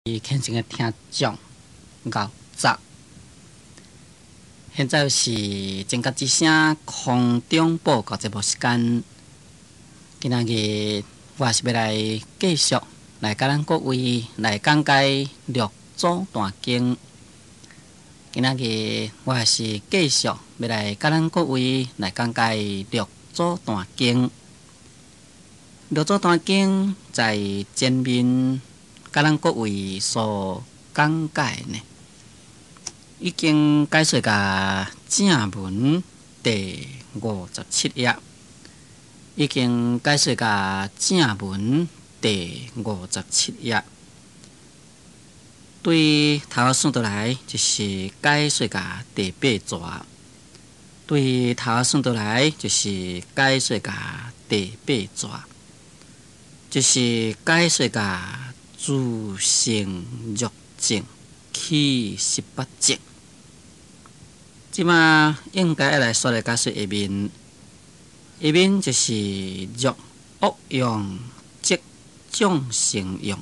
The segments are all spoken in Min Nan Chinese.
虔誠的聽眾，牛雜。現在是正覺之聲空中報告節目時間。今仔日我是欲來繼續來佮咱各位來講解六祖壇經。今仔日我是繼續欲來佮咱各位來講解六祖壇經。六祖壇經在前面佮咱各位所講解呢，已經解說到正文第五十七頁，已經解說到正文第五十七頁。對頭仔算倒來，就是解說到第八逝。對頭仔算倒來，就是解說到第八逝，就是解說到自性若淨起十八證。這馬應該愛來煞來解說下面，下面就是若惡用則眾生用，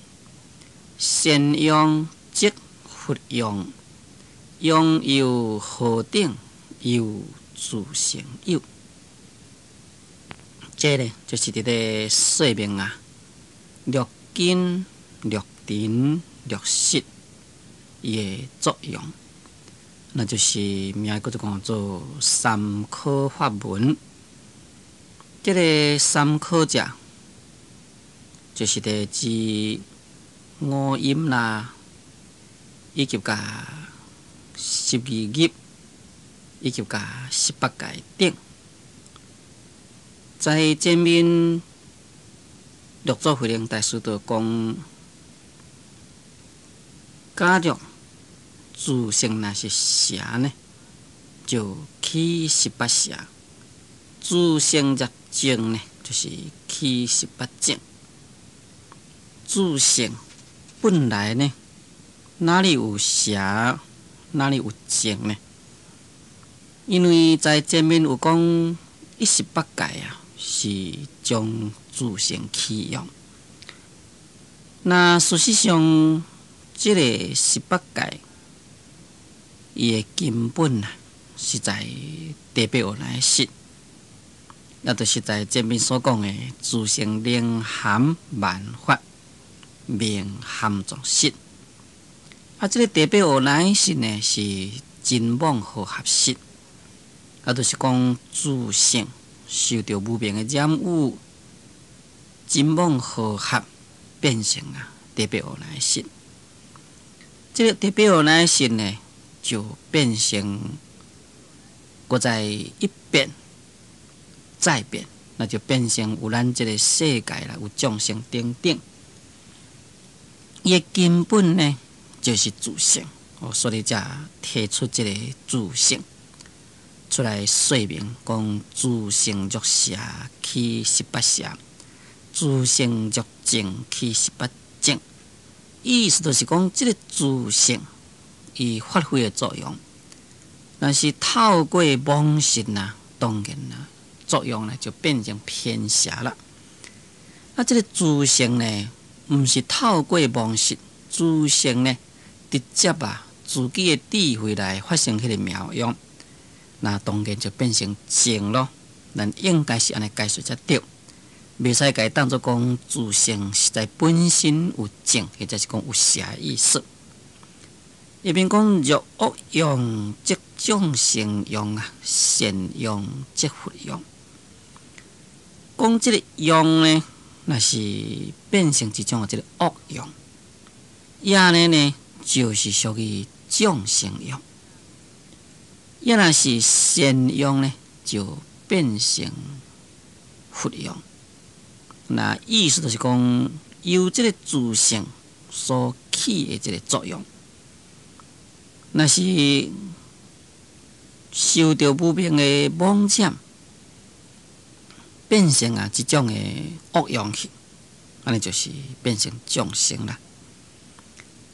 善用則佛用，用猶何等由自性有。這呢，就是佇咧說明啊，六根、六塵、六識伊的作用，那就是名叫做講做三科法門。這个三科者，就是佇指五陰啦，以及佮十二入，以及佮十八界頂。在前面六祖慧能大師就講，假若自性若是邪呢，就起十八邪；自性若正呢，就是起十八正。自性本來呢，哪裡有邪，哪裡有正呢？因為在前面有講一十八界啊，是將自性起用。那事實上，這个十八界，伊的根本啊，是在第八阿賴耶識，也就是在前面所講的自性能含萬法，名含藏識。啊，這个第八阿賴耶識呢，是真妄和合識，也就是講自性受著無明的染污，真妄和合變成啊第八阿賴耶識。這个第八阿賴耶識呢，就變成閣再一變再變，那就變成有咱這个世界啦，有眾生等等。伊的根本呢，就是自性，哦，所以才提出這个自性出來說明，講自性若邪起十八邪，自性若正起十八正。意思就是講，這个自性伊發揮的作用，但是透過妄識啊，當然啊，作用呢就變成偏邪啦。啊，這个自性呢，毋是透過妄識，自性呢，直接啊，自己的智慧來發生彼个妙用，那當然就變成正囉。咱應該是按呢解說才對。袂使共伊當做講自性實在本身有正，或者是講有邪意思。下面講若惡用則眾生用啊，善用則佛用。講這个用呢，若是變成一種的這个惡用，按呢呢就是屬於眾生用。也若是善用呢，就變成佛用。那意思就是講，由這个自性所起的這个作用，若是受著無明的妄染，變成啊一種的惡用去，按呢就是變成眾生啦。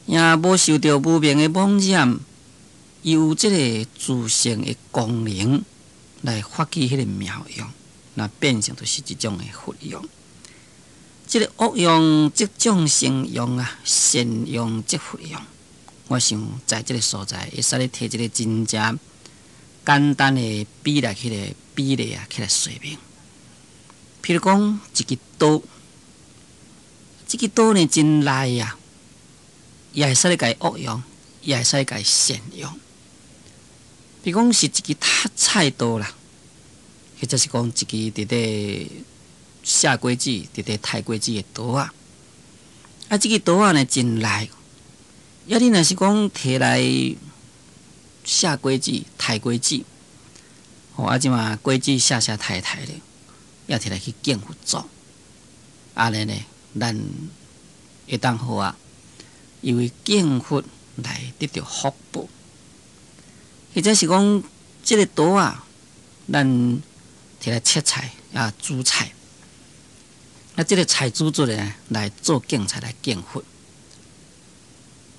也無受著無明的妄染，由這个自性的功能來發起彼个妙用，那變成就是一種的佛用。這个惡用即眾生用啊，善用即佛用。我想在這个所在，會使咧提一个真正簡單的比來彼个比例啊，起來說明。譬如講，一支刀，這支刀呢真利啊，也會使咧共伊惡用，也會使共伊善用。比如講是一支菜刀啦，或者是講一支佇咧卸果子、佇咧刣果子的刀仔。啊，這支刀仔呢真利，啊，你若是講提來卸果子、刣果子，吼啊，這馬果子卸卸刣刣咧，也提來去敬佛祖，按呢呢，咱會當好啊，因為敬佛來得著福報，或者是講這个刀仔，咱提來切菜啊、煮菜，啊，這个菜煮出來來做敬菜來敬佛，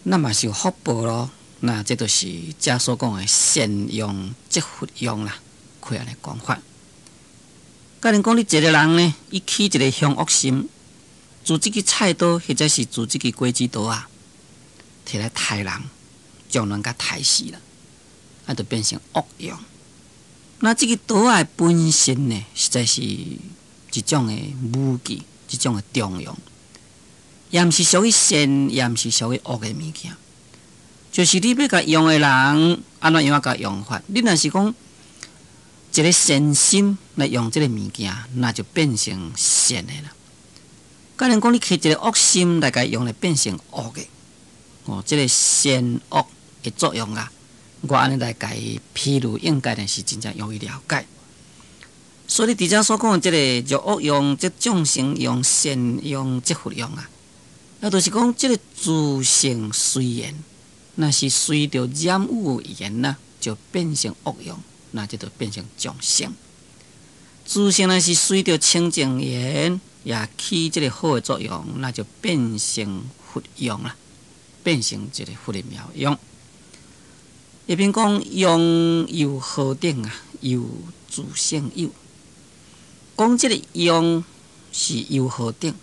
那嘛是有福報囉。那這就是遮所講的善用即佛用啦，可以按呢講法。假如講你一个人呢，伊起一个凶惡心，自這支菜刀或者是自這支果子刀仔，提來刣人，將人共刣死啦，啊，就變成惡用。那這支刀仔本身呢，實在是一種的武器，一種的中用，也毋是屬於善，也毋是屬於惡的物件。就是你欲共用的人，按怎樣共用法？你若是講一個善心來用這个物件，那就變成善的啦。假如講你起一个惡心來共用，來變成惡的，哦，這个善惡的作用啊，我按呢來共伊譬如，應該呢是真正容易了解。所以佇遮所講的這个若惡用，則眾生用；善用，則佛用啊。啊，就是講這个自性隨緣，若是隨著染污緣啊，就變成惡用，那這就變成眾生。自性若是隨著清淨緣，也起這个好的作用，那就變成佛用啦，變成一个佛的妙用。下面講用猶何等啊？由自性有。講這个用是由何等？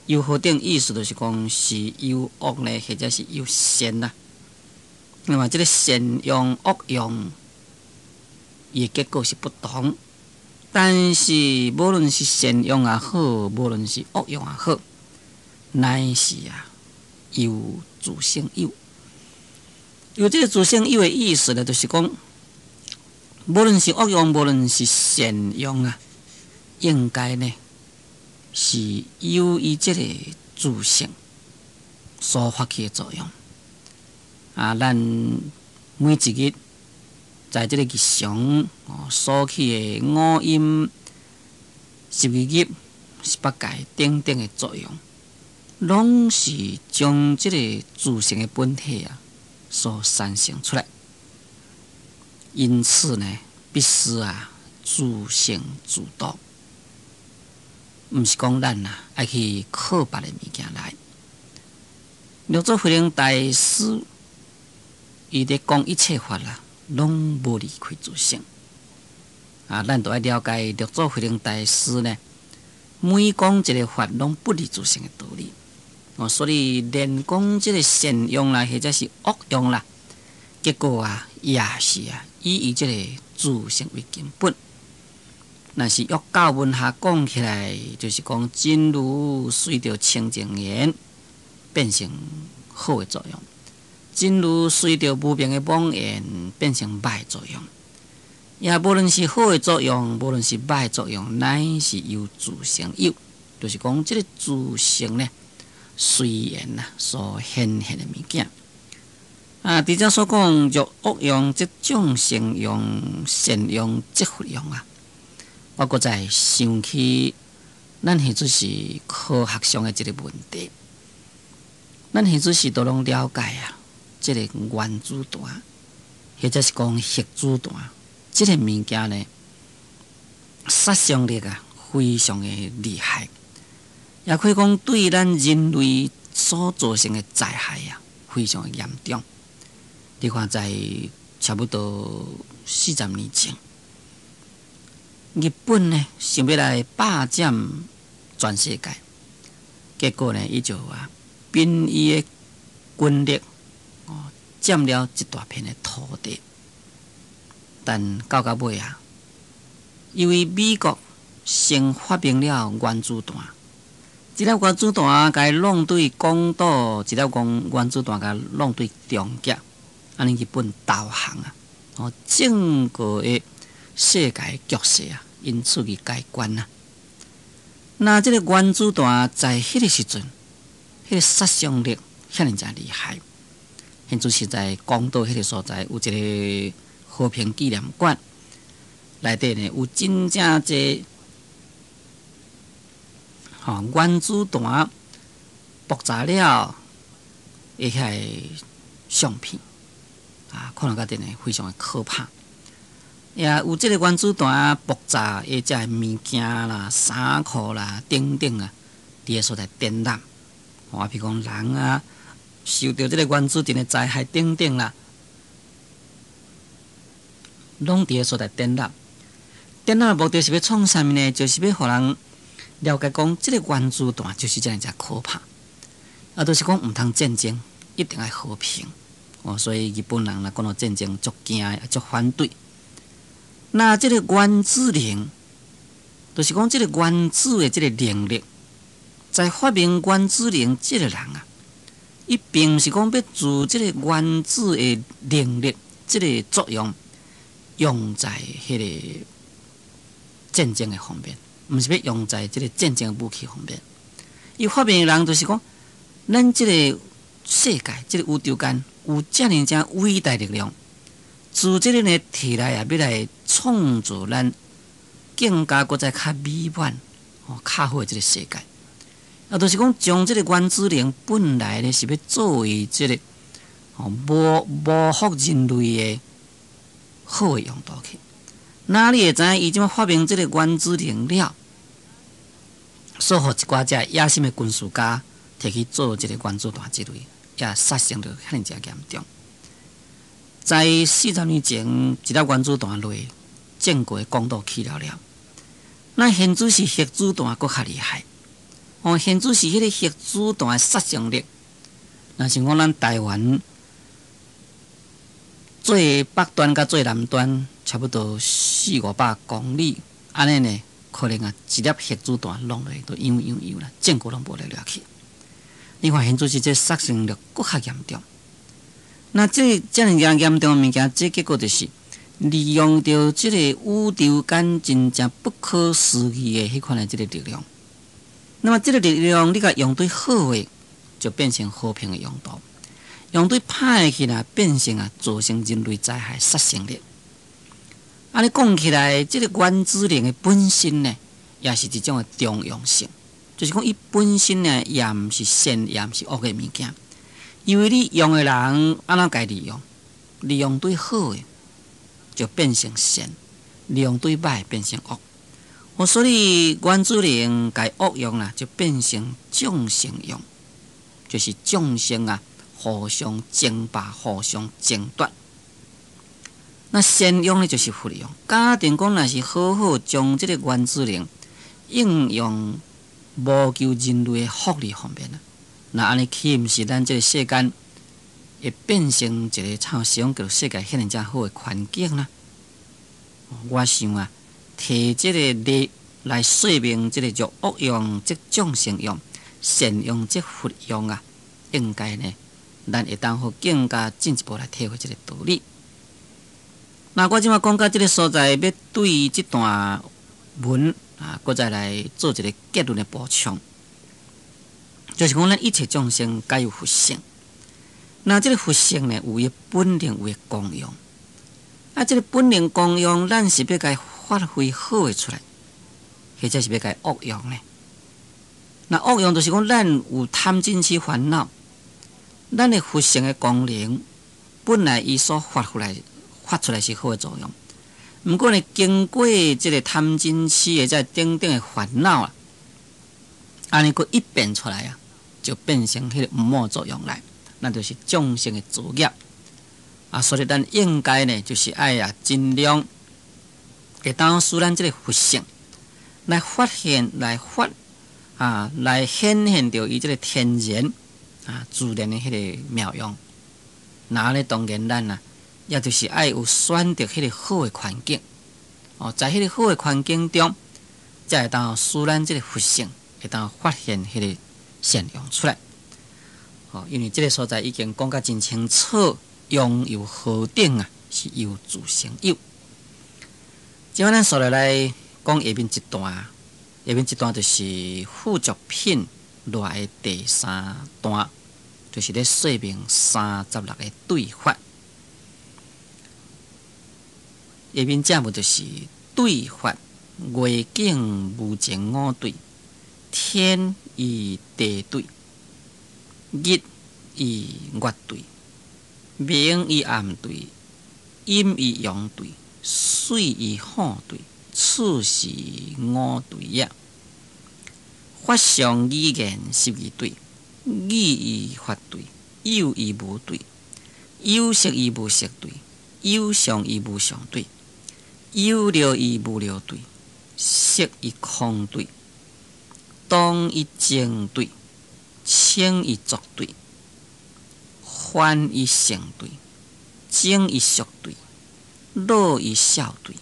由何等意思就是講是由惡呢，或者是由善啊？那麼這个善用、惡用，伊的結果是不同。但是無論是善用也好，無論是惡用也好，乃是啊由自性有。由這个自性有的意思呢，就是講，無論是惡用，無論是善用啊，應該呢是由伊這个自性所發起的作用。啊，咱每一日在這个日常所起的五陰、十二業、十八界等等的作用，攏是將這个自性的本體啊所產生出來。因此呢，必須啊自性自度，毋是講咱啊愛去靠別个物件來。六祖慧能大師伊佇講一切法啦，攏無離開自性。啊，咱都愛了解六祖慧能大師呢，每講一個法，攏不離自性的道理。哦，所以連講這个善用啦，或者是惡用啦，結果啊，也是啊，以伊這个自性為根本。若是約教文學講起來，就是講真如隨著清淨緣變成好的作用，真如隨著無明的妄緣變成歹作用。也無論是好的作用，無論是歹作用，乃是由自性有，就是講這个自性呢，隨緣啊所顯現的物件。啊，佇遮所講，若惡用則眾生用，善用則佛用啊。我閣再想起，咱彼陣是科學上的一个問題。咱彼陣時都攏了解啊，這个原子彈，或者是講核子彈，這个物件呢，殺傷力啊非常的厲害，也可以講對咱人類所造成的災害啊，非常的嚴重。你看，在差不多40年前，日本呢想欲來霸佔全世界，結果呢，伊就啊，憑伊的軍力哦，佔了一大片的土地。但到到尾啊，因為美國先發明了原子彈，一粒原子彈共伊弄對廣島，一粒原子彈共弄對終結，按呢日本投降啊！哦，整個的世界局勢啊，因此而改觀啊。那這個原子彈在彼個時陣，彼個殺傷力遐爾正厲害。現在是在廣島彼個所在有一個和平紀念館，內底呢有真正濟吼原子彈爆炸了的遐个相片，啊，看了真的非常的可怕。也有這個原子彈爆炸的這个物件啦、衫褲啦等等啊，佇个所在展覽。啊，比如講人啊，受著這個原子彈的災害等等啦，攏佇个所在展覽。展覽的目的是欲創啥物呢？就是欲予人了解講，這個原子彈就是遮爾濟可怕。啊，就是講毋通戰爭，一定愛和平。哦，所以日本人若講到戰爭，足驚，足反對。那這個原子能，就是講這個原子的這個能力，在發明原子能這個人啊，伊並毋是講欲自這個原子的能力，這個作用用在彼個戰爭的方面，毋是欲用在這個戰爭武器方面。伊發明的人就是講，咱這個世界，這個宇宙間有遮爾正偉大力量。自這個呢提來啊，欲來創造咱更加閣再較美滿、哦較好的這個世界。啊，就是講將這個原子能本來呢是欲作為這個哦模仿人類的好的用途去。哪裡會知影伊這擺發明這個原子能了，所予一寡這野心的軍事家提去做這個原子彈之類，也殺傷力遐爾濟嚴重。在40年前，一粒原子彈落，整個廣島去了了。那現在是核子彈閣較厲害。哦，現在是彼個核子彈的殺傷力。若像講咱台灣最北端佮最南端，差不多四五百公里，按呢呢，可能啊，一粒核子彈弄落都搖搖搖啦，整個攏無咧落去。你看現在是這殺傷力閣較嚴重。那這遮爾嚴重的物件，這結果就是利用著這個宇宙間真正不可思議的彼款的這個力量。那麼這個力量，你共用對好的，就變成和平的用途；用對歹的去啦，變成啊造成人類災害殺傷力。按呢講起來，這個原子能的本身呢，也是一種的中庸性，就是講伊本身呢，也毋是善，也毋是惡的物件。因為你用的人按怎共利用，利用對好的就變成善，利用對歹變成惡。哦，所以原子能共惡用啦，就變成眾生用，就是眾生啊互相爭霸、互相爭奪。那善用呢，就是佛用。假定講，若是好好將這個原子能應用謀求人類的福利方面啊。那按呢，豈毋是咱這個世間會變成一個像西方極樂世界遐爾正好的環境啦？我想啊，提這個例來說明這個若惡用則眾生用，善用則佛用啊，應該呢，咱會當予更加進一步來體會這個道理。那我這擺講到這個所在，欲對這段文啊，閣再來做一個結論的補充。就是講，咱一切眾生皆有佛性。那這個佛性呢，有伊本能，有伊功用。啊，這個本能功用，咱是欲共發揮好的出來，或者是欲共惡用呢？那惡用就是講，咱有貪嗔癡煩惱，咱的佛性的功能本來伊所發出來是好的作用。毋過呢，經過這個貪嗔癡的這等等的煩惱啊，按呢閣一變出來啊，就變成彼個毋好作用來，那就是眾生的造業啊。所以咱應該呢，就是愛啊，盡量會當使咱這個佛性來發現、來發啊，來顯現著伊這个天然啊自然的彼个妙用。那按呢當然咱啊，也就是愛有選擇彼个好的環境，哦，在彼个好的環境中，才會當使咱這个佛性會當發現彼个善用出來。哦，因為這个所在已經講甲真清楚，陽由何等啊，是由自性有。這擺咱紲落來講下面一段，下面一段就是附屬品內的第三段，就是咧說明三十六個對法。下面正文就是對法外境無情五對，天與地對，日與月對，明與暗對，陰與陽對，水與火對，此是五對也。法相語言12對，語與法對，有與無對，有色與無色對，有相與無相對，有料與無料對，色與空對，動與靜對，清與濁對，凡與聖對，精與俗對，老與少對，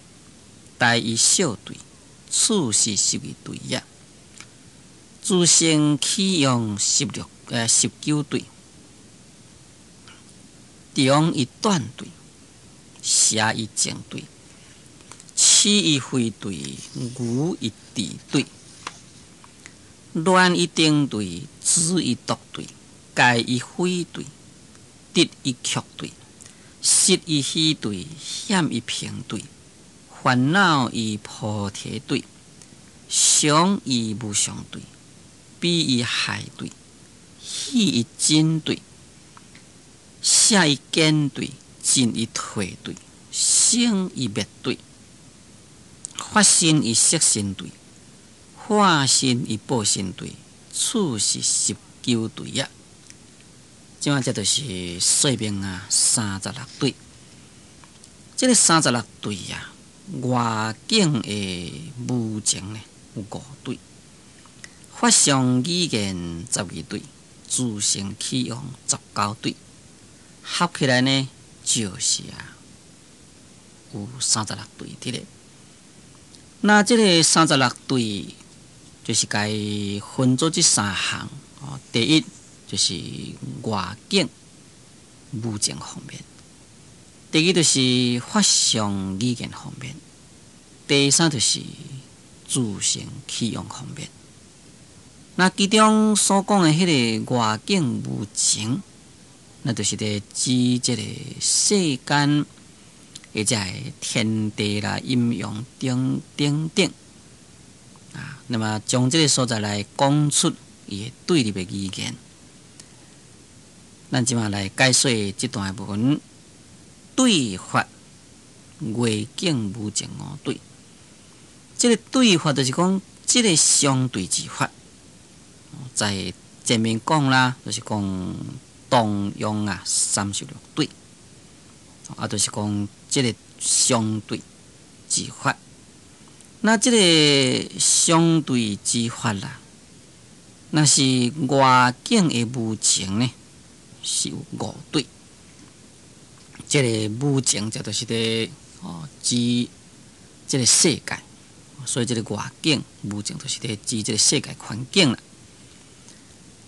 大與小對，此是十二對也。自性起用1619對，長與短對，邪與正對，是與非對，愚與智對，亂與定對，智與獨對，戒與悔對，直與曲對，實與虛對，險與平對，煩惱與菩提對，常與無常對，悲與害對，戲與真對，捨與堅對，進與退對，生與滅對，法身與色身對，化身與報身對，此是十九對也。這擺這就是說明啊，三十六對。這个三十六對啊，外境的無情呢有五對，法相語言12對，自性起用19對，合起來呢就是啊有三十六對佇咧。那這个三十六對就是共伊分做這三項哦。第一就是外境無情方面，第二就是法相語言方面，第三就是自性起用方面。那其中所講的彼个外境無情，那就是咧指這个世間或者係天地啦、陰陽等等等啊。那麼將這个所在來講出伊的對立的語言。咱這擺來解說這段文，對法外境無情五對。這个對法就是講這个相對之法，在前面講啦，就是講動用啊三十六對，啊，就是講這个相對之法。那這个相對之法啦，若是外境的無情呢，是有五對。這个無情，這就是咧哦指這个世界，所以這个外境無情就是咧指這个世界環境啦。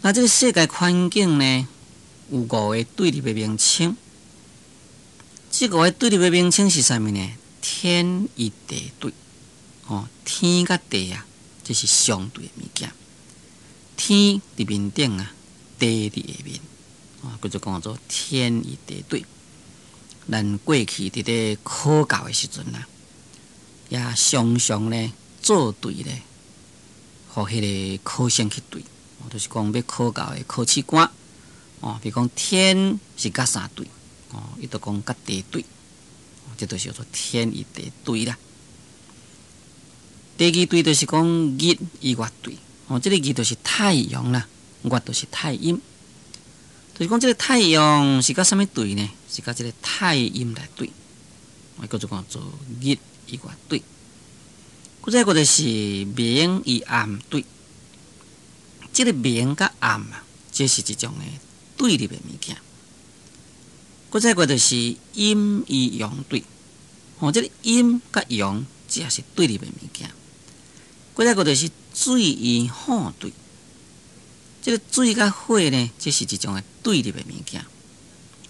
那這个世界環境呢，有五个對立的名稱。這五个對立的名稱是啥物呢？天與地對，哦，天佮地啊，這是相對的物件。天佇面頂啊，地佇下面，哦，叫做講做天與地對。咱過去佇咧考教的時陣啊，也常常咧做對咧，予彼个考生去對，就是講欲考教的考試官，哦，比如講天是佮啥對，哦，伊就講佮地對，這就是叫做天與地對啦。第二對就是講日與月對，哦，這个日就是太陽啦，月就是太陰，就是講這个太陽是佮啥物對呢？是佮這个太陰來對，我叫做講做日與月對。閣再一個就是明與暗對，這个明佮暗啊，這是一種的對立的物件。閣再過就是陰與陽對，吼，這个陰佮陽，這也是對立的物件。閣再過就是水與火對，這个水佮火呢，這是一種的對立的物件。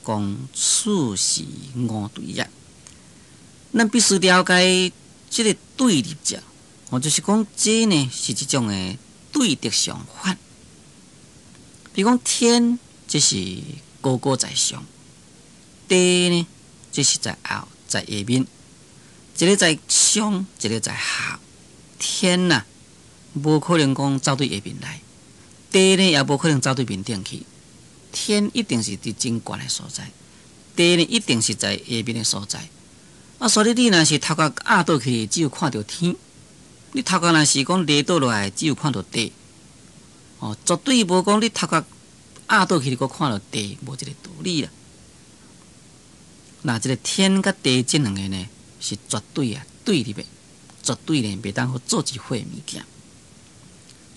講此是五對也。咱必須了解這个對立者，吼，就是講這呢是一種的對的相反。比如講天，這是高高在上；地呢，這是在後，在下面。一个在上，一个在下。天呐，無可能講走對下面來；地呢，也無可能走對面頂去。天一定是佇真懸的所在，地呢一定是在下面的所在。啊，所以你若是頭殼壓倒去，只有看著天；你頭殼若是講犁倒落來，只有看著地。哦，絕對無講你頭殼壓倒去，閣看著地，無這个道理啦。那這个天佮地這兩个呢，是絕對啊對立的，絕對呢袂當好做一伙物件，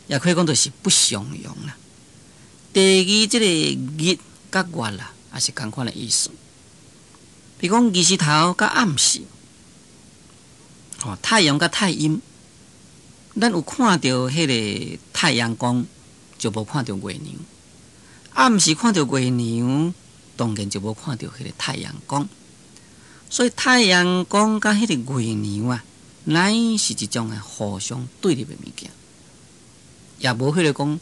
也可以講就是不相容啦。第二，這个日佮月啦，也是仝款的意思。比如講日時頭佮暗時，吼，太陽佮太陰，咱有看著彼个太陽光，就無看著月娘；暗時看著月娘，當然就無看著彼个太陽光。所以太陽光佮彼个月娘啊，乃是一種的互相對立的物件，也無彼个講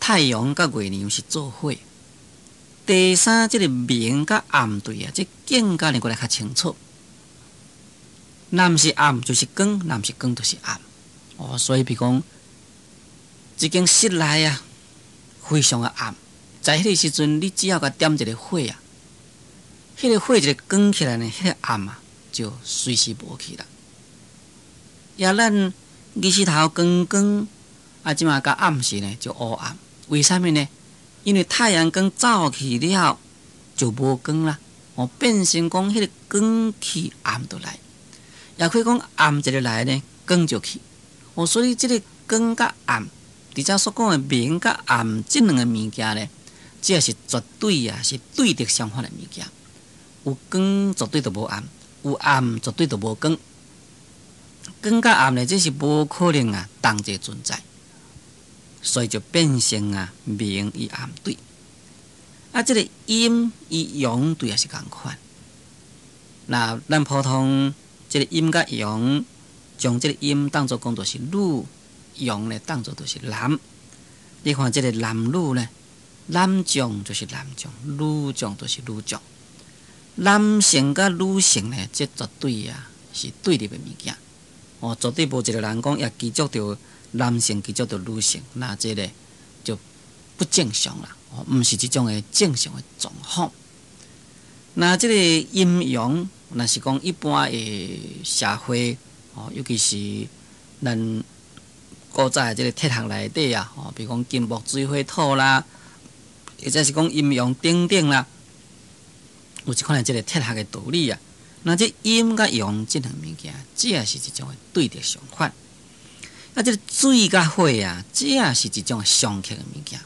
太陽佮月娘是做伙。第三，這个明佮暗對啊，這更加呢閣來較清楚。若毋是暗就是光，若毋是光就是暗。哦，所以比如講，一間室內啊，非常的暗，在彼个時陣，你只要共點一个火啊，彼个火一个光起來呢，彼个暗啊就隨時無去啦。也咱日時頭光光，啊，這馬到暗時呢就烏暗。為啥物呢？因為太陽光走去了就無光啦，哦，變成講彼个光去暗就來，也可以講暗一个來呢，光就去。哦，所以這个光佮暗，佇遮所講的明佮暗這兩个物件呢，這是絕對啊，是對立相反的物件。有光絕對就無暗，有暗絕對就無光。光佮暗呢，這是無可能啊，同齊存在。所以就變成啊，明與暗對。啊，這个陰與陽對也是仝款。那咱普通這个陰佮陽，將這个陰當做講就是女，陽呢當做就是男。你看這个男女呢，男將就是男將，女將就是女將。男性佮女性呢，這絕對啊是對立的物件。哦，絕對無一个人講也執著著男性，執著著女性，那這个就不正常啦，哦，毋是這種的正常的狀況。那這个陰陽，若是講一般的社會，哦，尤其是咱古早的這个哲學內底啊，哦，比如講金木水火土啦，或者是講陰陽等等啦，有這款的這个哲學的道理啊。那這陰佮陽這兩物件，這也是一種的對立相反。啊，這个水佮火啊，這也是一種相克的物件。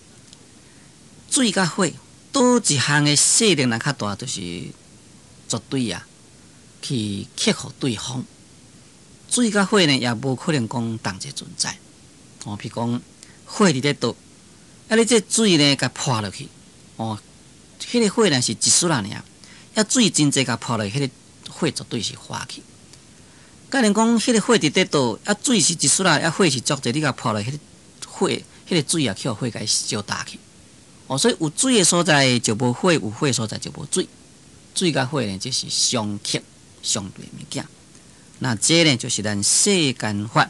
水佮火，佗一項的勢力若較大，就是絕對啊，去克服對方。水佮火呢，也無可能講同齊存在。哦，比如講火佇咧倒，啊，你這水呢，共潑落去，哦，彼个火呢是一絲仔爾，啊，水真濟共潑落去，彼个火絕對是化去。假如講彼个火佇咧倒，啊，水是一絲仔，啊，火是足濟，你共潑落去，彼个火，彼个水也去予火共燒焦去。哦，所以有水的所在就無火，有火的所在就無水。水佮火呢，這是相克相對的物件。那這呢，就是咱世間法，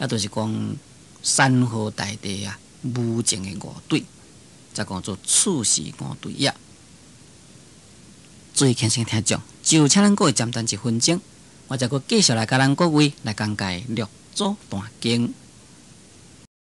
也就是講山河大地啊，無情的五對，才講做處世五對也。注意虔誠聽眾，就請咱各位暫等一分鐘，我再閣繼續來共咱各位來講解六祖壇經。